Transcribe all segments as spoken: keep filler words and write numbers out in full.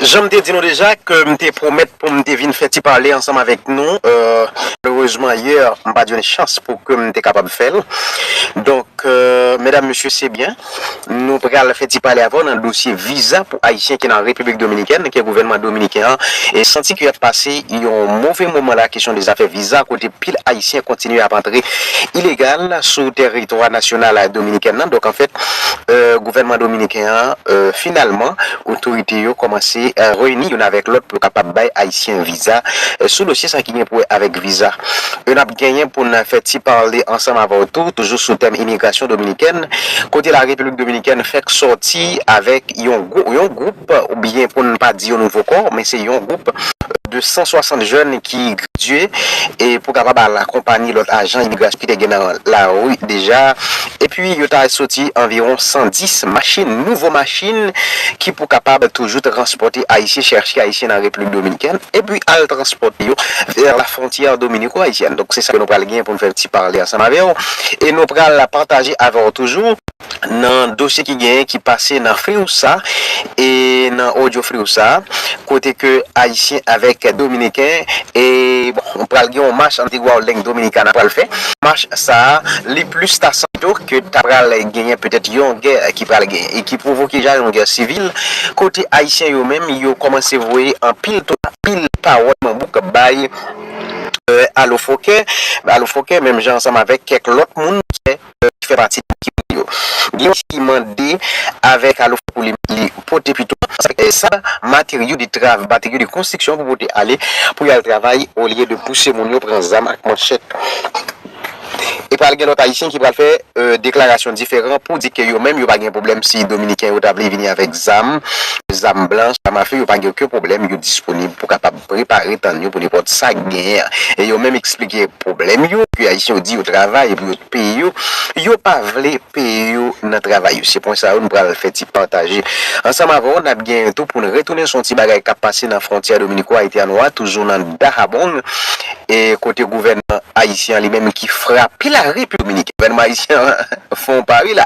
Jan m te di nou deja ke m te pwomèt pou m te vin fè ti pale ansanm avèk nou, euh, malerezman yè m pa t jwenn chans pou ke m te kapab fè l. Donk, euh, medam, mesye, se byen. Nou pral fè ti pale avè w nan dosye viza pou Ayisyen ki nan Repiblik Dominikèn, ke gouvènman dominiken an e santi ke y ap pase yon move moman la kesyon de zafè viza, kote pil Ayisyen kontinye ap antre ilegal sou teritwa nasyonal dominikèn nan. Donk, anfèt, euh, gouvènman dominiken an, euh, finalman, otorite yo kòmanse, euh, reyini youn avèk lòt pou yo kapab bay Ayisyen viza, euh, sou dosye sa ki gen pou wè avèk viza. E n ap genyen pou n fè ti pale ansanm avè w tou, toujou sou tèm imigrasyon dominikèn, kote la Repiblik Dominikèn fèk sòti avèk yon gwou-, yon gwoup, oubyen pou n pa di yon nouvo kò, men se yon gwoup de san swasant jèn ki gradye e pou kapab al akonpaye lòt ajan imigrasyon ki te gen nan lari deja. Epi yo ta soti anviwon san dis machin, nouvo machin, ki pou kapab toujou transpòte Ayisyen, chèche Ayisyen nan Repiblik Dominikèn, epi al transpòte yo vè la fwontyè dominiko-ayisyèn. Donk, se sa ke nou pral gen pou n fè ti pale ansanm avè w. E nou pral pataje avè w toujou nan dosye ki genyen ki pase nan Friusa e nan Audio Friusa, kote ke Ayisyen avèk Dominiken, e bon, pral gen yon mach Antigua Lenk Dominikana pral fè. Mach sa a, li plis ta santi ke ta pral genyen petèt yon gè ki pral genyen e ki pwovoke ja yon gè sivil, kote Ayisyen yo menm yo kòmanse voye anpil to, anpil pawòl manbouk bay, euh, Alofokè, Alofokè, menm jan ansanm avèk kèk lòt moun ki fè, euh, ki fè pati de ekip yo. Gen ki mande avèk Alofokè pou li, li pote pito, euh, sa, materyo de trav-, materyo de konstriksyon pou pote ale, pou y al travay, olye de pouse moun yo pran zam ak manchèt. E pral gen lòt Ayisyen ki pral fè, euh, deklarasyon diferan pou di ke yo menm yo pa gen pwoblèm si Dominiken yo ta vle vini avèk zam, zam blanch, zam afe, yo pa gen okenn pwoblèm, yo disponib pou kapab prepare tann yo pou nenpòt sa k genyen an. E yo menm eksplike pwoblèm yo, ke Ayisyen yo di yo travay epi yo peye yo, yo pa vle peye yo nan travay yo. Se pwen sa yo nou pral fè ti pataje ansanm avè w. N ap gen tou pou n retounen sou yon ti bagay k ap pase nan fwontyè dominiko-ayisyen an, toujou nan Dahabong, e kote gouvènman ayisyen an li menm ki frape la Repiblik Dominikèn. Gouvènman ayisyen an fè yon pari la.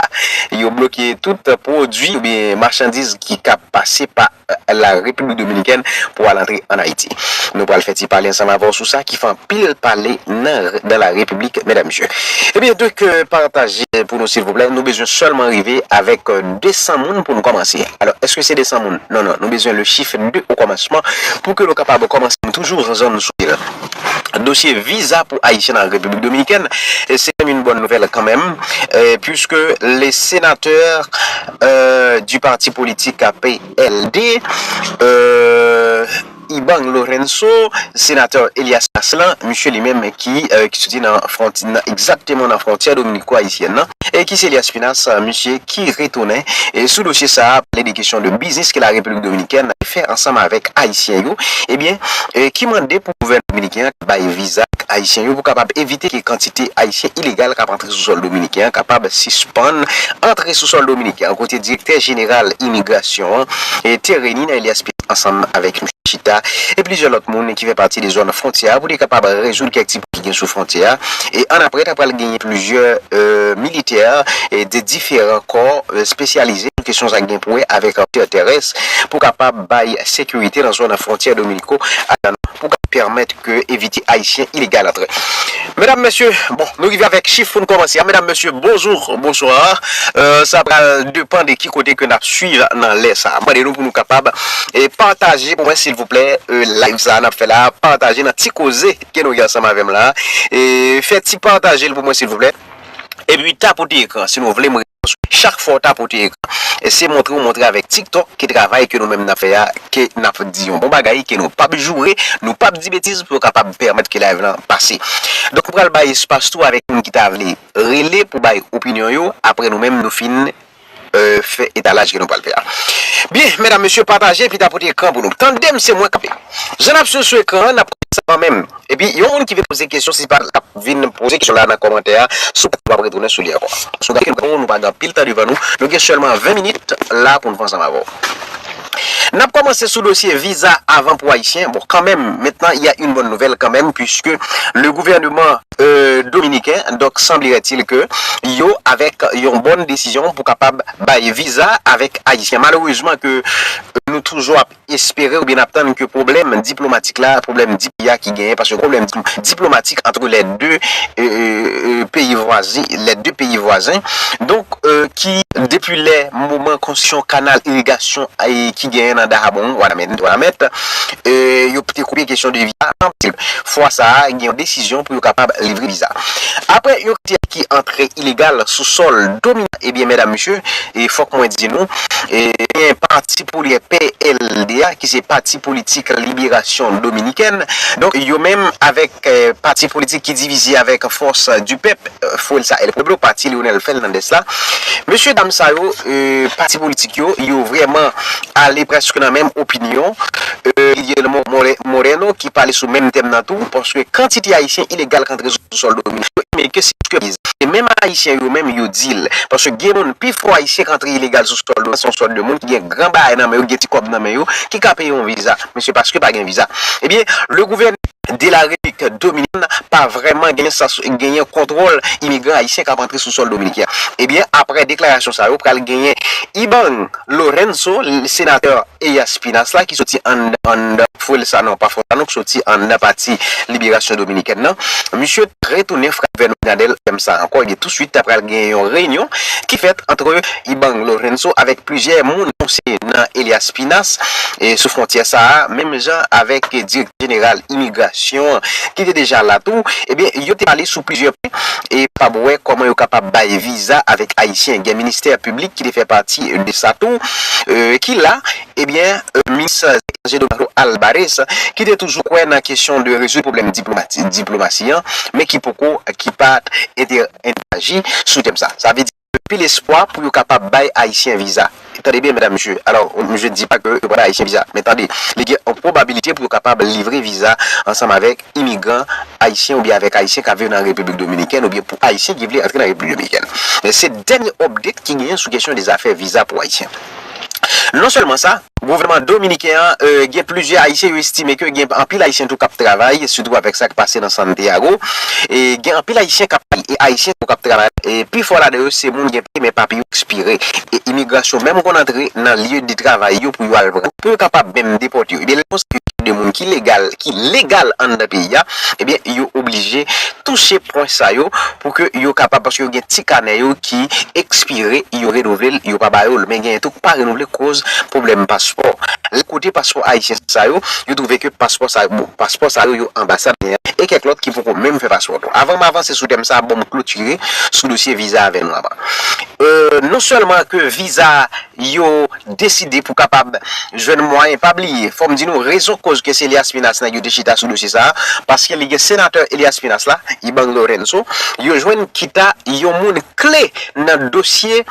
Yo bloke tout pwodui oubyen machandiz ki ka pase pa, euh, la Repiblik Dominikèn pou al antre ann Ayiti. Nou pral fè ti pale ansanm avè w sou sa ki fè anpil pale nan, dans la République, medam, mesye. Ebyen, donk, euh, pataje pou nou, silvouplè. Nou bezwen sèlman rive avèk, euh, de san moun pou nou kòmanse. Alò, èske se de san moun? Non, non, nou bezwen le chiffre deux au commencement pou ke nou kapab kòmanse toujou nan zòn sou vil. Dosye viza pou Ayisyen nan Repiblik Dominikèn, e se yon bòn nouvèl kanmenm, euh, puisque les sénateurs, euh, du parti politique P L D, euh, Ibang Lorenzo, senatè Elias Pinas lan, misye li menm ki, euh, ki soti nan fwonti-, nan, egzakteman nan fwontyè dominiko-ayisyèn nan, e ki se Elias Pinas, euh, misye ki retounen, e sou dosye sa a, pale de kesyon de biznis ke la Repiblik Dominikèn fè ansanm avèk Ayisyen yo, ebyen, e ki mande pou gouvènman dominiken an bay viza ak Ayisyen yo pou kapab evite ke kantite Ayisyen ilegal k ap antre sou sòl dominiken an kapab sispann antre sou sòl dominiken an, kote direktè jeneral imigrasyon an, e, te reyini nan Elias Pinas ansanm avèk misye Chita e plizyè lòt moun ki fè pati de zòn fwontyè a pou te kapab rezoud kèk ti pwoblèm ki gen sou fwontyè a. E annapre, ta pral genyen plizyè, euh, militè, e, de diferan kò, euh, espesyalize nan kesyon sa k gen pou wè avèk fwontyè terès pou kapab bay sekirite nan zòn fwontyè dominiko-ayisyen pou ka pèmèt ke evite Ayisyen ilegal antre. Medam, mesye, bon, nou rive avèk chif pou n kòmanse a. Medam, mesye, bonjou, bonswa. Euh, sa pral depann de ki kote ke n ap swiv nan lè sa a. Mande nou pou nou kapab, e, pataje pou mwen, silvouplè, euh, live sa a n ap fè la. Pataje nan ti koze ke nou gen ansanm avè m la. E fè ti pataje l pou mwen, silvouplè. Epi tapote ekran, si nou vle m reponn chak fwa w tapote ekran. E se montre w montre avèk TikTok ke travay ke nou menm n ap fè a, ke n ap di yon bon bagay, ke nou p ap joure, nou p ap di betiz pou yo kapab pèmèt ke live lan pase. Donk, m pral bay espas tou avèk moun ki ta vle rele pou bay opinyon yo, apre nou menm nou fin, euh, fè etalaj ke nou pral fè a. Byen, medam, mesye, pataje epi tapote ekran pou nou. Tande m, se mwen k ap. Jan n ap swiv sou ekran an, n ap sa kanmenm. Epi, yon moun ki vle poze kesyon, si pa l ap vin poze kesyon la nan kòmantè a, sou w ap retounen sou li ankò. Sou gade ke nou, nou pa gen anpil tan devan nou, nou gen sèlman ven minit la pou n fè ansanm avè w. N ap kòmanse sou dosye viza avan pou Ayisyen. Bon, kanmenm, maintenant, il y a une bonne nouvelle quand même, puisque le gouvernement, euh, dominiken, donc, semblerait-il que yo avèk yon bòn desizyon pou kapab bay viza avèk Ayisyen. Malerezman ke, euh, nou nou toujou ap espere oubyen n ap tann ke pwoblèm diplomatik la, pwoblèm di peyi a ki genyen, paske pwoblèm di- diplomatik entre les deux euh, euh, pays voisins, les deux pays voisins. Donk, euh, ki depi lè moman konstriksyon kanal irigasyon eh, ki genyen nan Dahabon, Wanament, Wanament, euh, yo te koupe kesyon de viza. Fwa sa a, gen yon desizyon pou yo kapab livre viza. Apre yon kantite ki antre ilegal sou sòl dominiken, ebyen, medam, mesye, e fòk mwen di nou, e, gen pati politik P L D A, ki se Pati Politik Liberasyon Dominikèn. Donk, yo menm avèk eh, pati politik ki divize avèk Fòs di Pèp, eh, Fuerza del Pueblo, pati Leonel Fernandez la. Mesye dam sa yo, eh, pati politik yo, yo vrèman ale prèske nan menm opinyon. Eh, Guillermo More- Moreno ki pale sou menm tèm nan tou, paske kantite Ayisyen ilegal k antre sou sòl dominiken yo, men ke se ke e menm Ayisyen yo menm yo di l, paske gen moun, pifò Ayisyen k antre ilegal sou sòl dominiken, se yon sòt de moun ki gen gran bagay nan men yo, gen ti kòb nan men yo, ki ka peye yon viza. Mesye, paske pa gen viza. Ebyen, le gouvènman de la Repiblik Dominikèn pa vrèman genyen sans genyen kontwòl imigran ayisyen k ap antre sou sòl dominiken an. Ebyen, apre deklarasyon sa yo, pral genyen Ibang Lorenzo, senatè Elias Pinas la, ki soti anndan anndan Fuerza, non, pa Fuerza, non, ki soti anndan Pati Liberasyon Dominikèn nan. Misye retounen frape vè nou nan tèm sa ankò. Ebyen, touswit, ta pral genyen yon reyinyon ki fèt antre Ibang Lorenzo avèk plizyè moun konseye nan Elias Pinas e sou fwontyè sa a, menm jan avèk direktè jeneral imigrasyon ki te deja la tou, ebyen, yo te pale sou plizyè pwen e pa wè kòman yo kapab bay viza avèk Ayisyen. Gen ministè piblik ki te fè pati de sa tou, e, ki la, ebyen, e, minis Donato Alvarez, ki te toujou kwè nan kesyon de rezoud pwoblèm diplomati, diplomasi an, men ki poko, ki pa t entè- entèaji sou tèm sa. Sa vle di, anpil espwa pou yo kapab bay Ayisyen viza. Tande byen, medam, mesye. Alò, je ne dis pas que yo pral bay Ayisyen viza. Men tande, li gen yon pwobabilite pou yo kapab livre viza ansanm avèk imigran ayisyen oubyen avèk Ayisyen k ap viv nan Repiblik Dominikèn oubyen pou Ayisyen ki vle antre nan Repiblik Dominikèn. Men se dènye update ki genyen sou kesyon de zafè viza pou Ayisyen. Non sèlman sa, gouvènman dominiken an, e, gen plizyè Ayisyen, yo estime ke gen anpil Ayisyen tou k ap travay, sitou avèk sa k pase nan Santiago. E gen anpil Ayisyen k ap, e Ayisyen tou k ap travay, e pifò ladan yo se moun gen peyi men papye yo ekspire. E imigrasyon menm konn antre nan lye de travay yo pou yo al pran, pou yo kapab menm depòte yo. Ebyen, lè konsa, de moun ki legal, ki legal anndan peyi a, ebyen, yo oblije touche pwen sa yo pou ke yo kapab, paske yo gen ti kanè yo ki ekspire, yo renouvle l, yo pa ba yo l. Men genyen tou ki pa renouvle koz pwoblèm paspò. Lè kote paspò ayisyen sa yo, yo twouve ke paspò sa yo, bon, paspò sa yo, yo anbasad genyen, e kèk lòt ki poko menm fè paspò tou. Avan m avanse sou tèm sa, bon, m klotire sou dosye viza avè nou avan. E, non sèlman ke viza yo deside pou kapab jwenn mwayen. Pa bliye, fò m di nou rezon koz ke se Elias Pinas nèg yo te chita sou dosye sa a, paske li gen senatè Elias Pinas la, Ibang Lorenzo, yo jwenn kita yon moun kle nan dosye,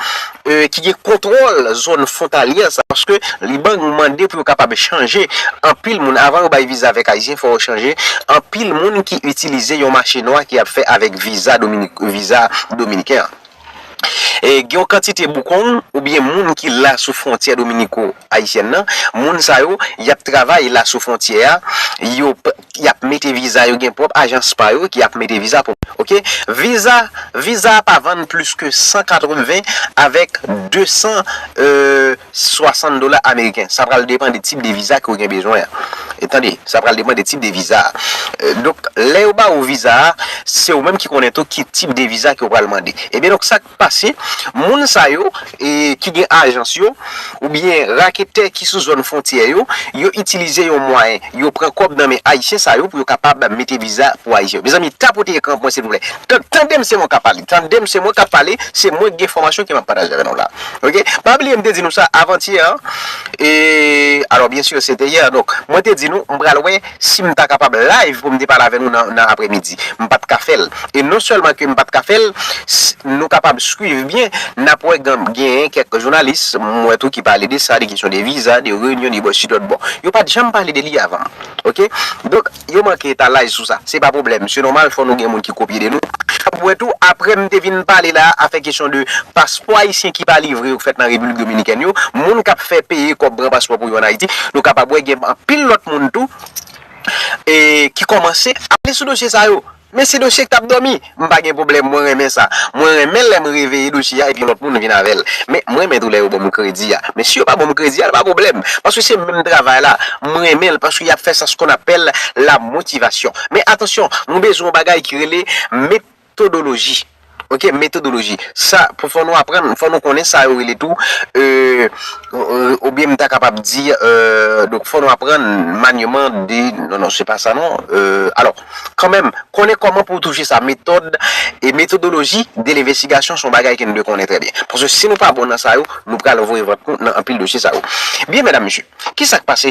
e, ki gen kontwòl zòn fwontalyè sa, paske Ibang mande pou yo kapab chanje anpil moun, avan yo bay viza avèk Ayisyen, fò yo chanje anpil moun ki itilize yon mache nwa ki ap fè avèk viza Dominik, viza dominiken an. E, gen yon kantite boukong oubyen moun ki la sou fwontyè dominiko-ayisyèn nan, moun sa yo, y ap travay la sou fwontyè a, yo p- y ap mete viza, yo gen pwòp ajans pa yo ki ap mete viza pou, oke? Viza, viza a pa vann plis ke san katreven avèk de san, e, swasant dola ameriken. Sa pral depann de tip de viza ke w gen bezwen an. E tande, sa pral depann de tip de viza a. E, donk, lè yo ba ou viza a, se ou menm ki konnen tou ki tip de viza ke w pral mande. Ebyen, donk, sa k pase, moun sa yo, e, ki gen ajans yo, oubyen raketè ki sou zòn fwontyè yo, yo itilize yon mwayen, yo pran kòb nan men Ayisyen sa yo pou yo kapab mete viza pou Ayisyen yo. Mezanmi, tapote ekran pou mwen, silvouplè. Tan- Tande m, se mwen k ap pale. Tande m, se mwen k ap pale. Se mwen ki gen enfòmasyon ke m ap pataje avè nou la. Oke? Pa bliye, m te di nou sa avantyè, an. E, alò, byen si, se te yè. Donk, mwen te di nou, m pral wè si m ta kapab live pou m te pale avè nou nan, nan aprèmidi. M pa t ka fè l. E non sèlman ke m pa t ka fè l, s- nou kapab swiv byen, n ap wè gen- genyen kèk jounalis, m wè tou ki pale de sa, de kesyon de viza, de reyinyon, de bò, si lòt bò. Yo pa t janm pale de li avan. Oke? Donk, yo manke etalaj sou sa. Se pa pwoblèm. Se nòmal, fò nou gen moun ki kopye de nou. N ap wè tou, apre m te vin pale la, afè kesyon de paspò ayisyen ki pa livre yo, k fèt nan Repiblik Dominikèn yo, moun k ap fè peye kòb pran paspò pou yo ann Ayiti, nou kapab wè gen anpil lòt moun tou, e, ki kòmanse ale sou dosye sa yo. Men se dosye k t ap dòmi. M pa gen pwoblèm, mwen renmen sa. Mwen renmen lè m reveye dosye a epi yon lòt moun vin avè l. Men mwen renmen tou lè yo ban m kredi a. Men si yo pa ban m kredi a, pa pwoblèm. Paske se menm travay la. Mwen renmen l paske y ap fè sa, ce qu'on appelle la motivation. Men atansyon, nou bezwen yon bagay ki rele metodoloji. Ok, metodoloji. Sa, pou fò nou aprann, fò nou konnen sa yo rele tou, euh, euh, oubyen m ta kapab di, euh, donk, fò nou aprann manyeman de, non, non, se pa sa, non. Euh, alò, kanmenm, konnen kòman pou w touche sa. Metòd e metodoloji de lenvestigasyon se yon bagay ke nou dwe konnen trè byen. Paske si nou pa bon nan sa yo, nou pral voye vant nou nan anpil dosye sa yo. Byen, medam, mesye, ki sa k pase?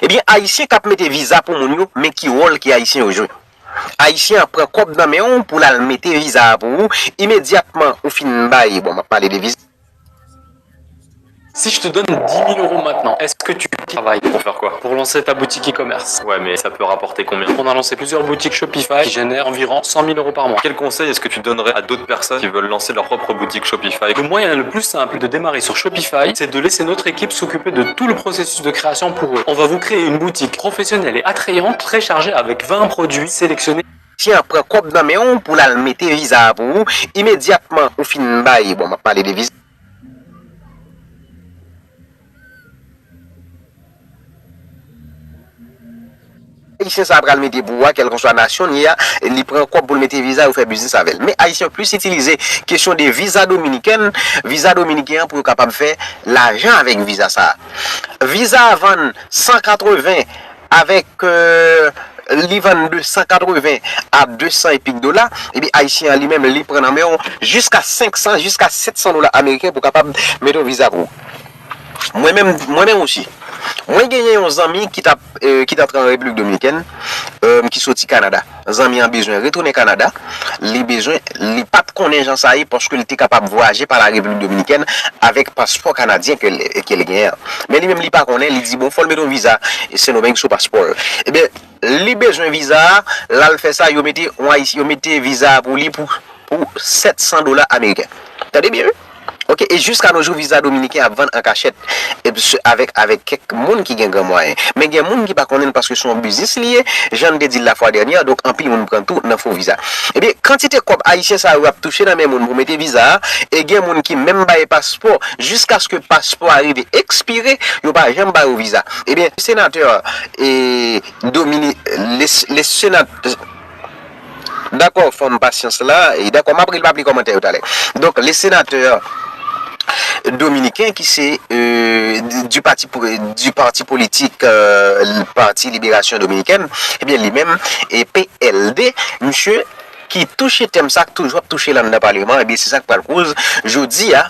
Ebyen, Ayisyen k ap mete viza pou moun yo, men ki wòl ke Ayisyen yo jwe? Ayisyen an pran kòb nan men w pou l al mete viza a pou ou, imedyatman ou fin bay, bon, m ap pale de viza. Si je te donne dix mille euros maintenant, est-ce que tu travailles? Pour faire quoi? Pour lancer ta boutique e-commerce. Ouais, mais ça peut rapporter combien? On a lancé plusieurs boutiques Shopify qui génèrent environ cent mille euros par mois. Quel conseil est-ce que tu donnerais à d'autres personnes qui veulent lancer leur propre boutique Shopify? Le moyen le plus simple de démarrer sur Shopify, c'est de laisser notre équipe s'occuper de tout le processus de création pour eux. On va vous créer une boutique professionnelle et attrayante, très chargée avec vingt produits sélectionnés. Ayisyen an pran kòb nan men w pou l al mete viza a pou ou, imedyatman ou fin bay, bon, m ap pale de viza. Ayisyen sa a pral mete pou ou a, kèlkanswa nasyon l ye a, li pran kòb pou l mete viza, yo fè biznis avè l. Men Ayisyen yo plis itilize kesyon de viza dominiken, viza dominiken an pou yo kapab fè lajan avèk viza sa a. Viza a vann san katreven avèk, euh, li vann de san katreven a de san e pik dola, epi Ayisyen an li menm li pran nan men w jiska senk san, jiska sèt san dola ameriken pou kapab mete yon viza pou ou. Mwen menm, mwen menm osi. Mwen genyen yon zanmi ki t ap, euh, ki t antre an Repiblik Dominikèn, euh, ki soti Kanada. Zanmi an bezwen retounen Kanada, li bezwen, li pa t konnen jan sa ye paske li te kapab vwayaje pa la Repiblik Dominikèn avèk paspò kanadyen ke l, ke l genyen an. Men li menm li pa konnen, li di bon, fò l mete yon viza Sendomeng sou paspò l. Ebyen, li bezwen viza a, l al fè sa, yo mete yon Ayis-, yo mete viza a pou li pou, pou sèt san dola ameriken. Tande byen wi. Ok, e jiska no jou viza dominiken ap vann an kachèt, e, avèk, avèk kèk moun ki gen gran mwayen. Men gen moun ki pa konnen l paske se yon biznis li ye, jan n te di l lafwa dènyè, donk anpil moun pran tou nan fo viza. Ebyen, kantite kòb ayisyen sa yo ap touche nan men moun pou mete viza a, e gen moun ki menm bay paspò, jiskaske paspò a rive ekspire, yo pa janm ba yo viza. Ebyen, senatè, e, Domini-, le, le senat-, Dakò, fò m pasyans la. E dakò, m ap rele, m ap li kòmantè yo talè. Donk, le senatè dominiken ki se, euh, du parti, du parti politik, euh, Parti Liberasyon Dominikèn, ebyen, li menm, e P L D, misye ki touche tèm sa, k toujou ap touche l anndan paleman, ebyen, se sa k pral koz jodi a,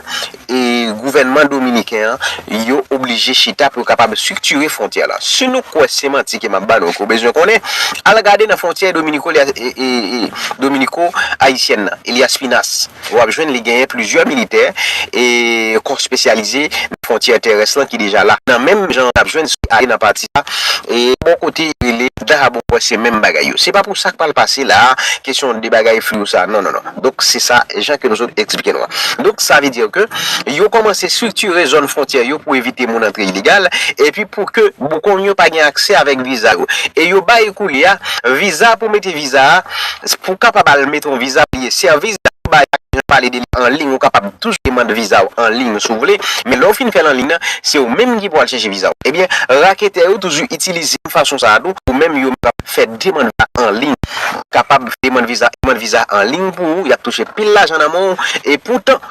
e gouvènman dominiken an, yo oblije chita pou yo kapab estriktire fwontyè la. Si nou kwè se manti ke m ap ba nou, ke w bezwen konnen, al gade nan fwontyè dominiko, e, e, e, dominiko ayisyèn nan, Elias Pinas. W ap jwenn li genyen plizyè militè e kò espesyalize nan fwontyè terès lan ki deja la. Nan menm jan n ap jwenn si ale nan pati sa, e bò kote rele Dahabo, w kwè se menm bagay yo. Se pa pou sa k pral pase la a, kesyon de bagay flou sa. Non, non, non. Donk, se sa, jan ke nou sot eksplike nou an. Donk, sa vle di ke yo kòmanse estriktire zòn fwontyè yo pou evite moun antre ilegal, epi pou ke boukon yo pa gen aksè avèk viza yo. E yo bay koulye a, viza pou mete viza a, pou kapab al mete yon viza, peye sèvis, bay, jan pale de li an liy, ou kapab toujou demann viza w an liy, si w vle. Men lè w fin fè l an liy nan, se ou menm ki pou al chèche viza w. Ebyen, raketè yo toujou itilize fason sa a tou, ou menm yo kapab fè demann viza an liy, kapab demann viza, demann viza an liy pou ou, y ap touche pil lajan nan men w, e poutan,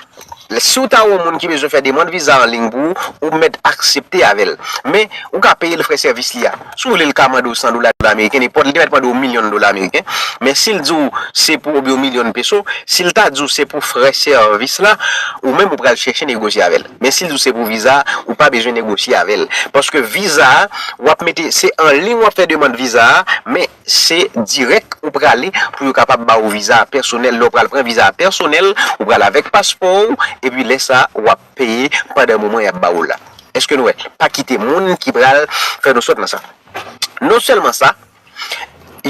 si w ta wè yon moun ki bezwen fè demann viza an liy pou ou, ou mèt aksepte avè l. Men, ou ka peye l frè sèvis li a. Si w vle, l ka mande w san dola, dola ameriken, nenpòt, li te mèt mande w milyon dola ameriken. Men si l di w se pou, oubyen yon milyon peso, si l ta di w se pou frè sèvis la, ou menm ou pral chèche negosye avè l. Men si l di w se pou viza, ou pa bezwen negosye avè l. Paske viza a, w ap mete, se an liy w ap fè demann viza a, men se dirèk ou prale pou yo kapab ba ou viza a pèsonèl. Lè w pral pran viza a pèsonèl, ou pral avèk paspò w, epi lè sa a, w ap peye pandan moman y ap ba ou l la. Èske nou wè? Pa kite moun ki pral fè nou sot nan sa. Non sèlman sa,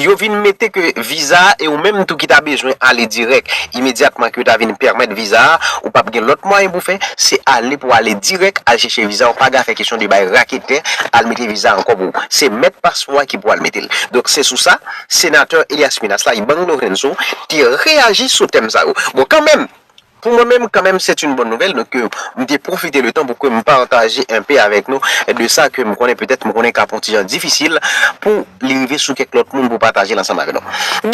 yo vin mete ke viza a, e ou menm tou ki ta bezwen ale dirèk, imedyatman ke yo ta vin pèmèt viza a, ou p ap gen lòt mwayen pou fè, se ale pou ale dirèk, al chèche viza, ou pa gen afè kesyon de bay raketè, al mete viza ankò pou ou. Se mèt paspò a ki pou al mete l. Donk, se sou sa, senatè Elias Pinas la, Ibank Lorenzo, te reyaji sou tèm sa yo. Bon, kanmenm, pou mwen menm, kanmenm, se yon bòn nouvèl. Donk, euh, m te pwofite le tan pou ke m pataje enpe avèk nou de sa ke m konnen, petèt m konnen ka pran ti jan difisil pou li rive sou kèk lòt moun pou pataje l ansanm avè nou. Gen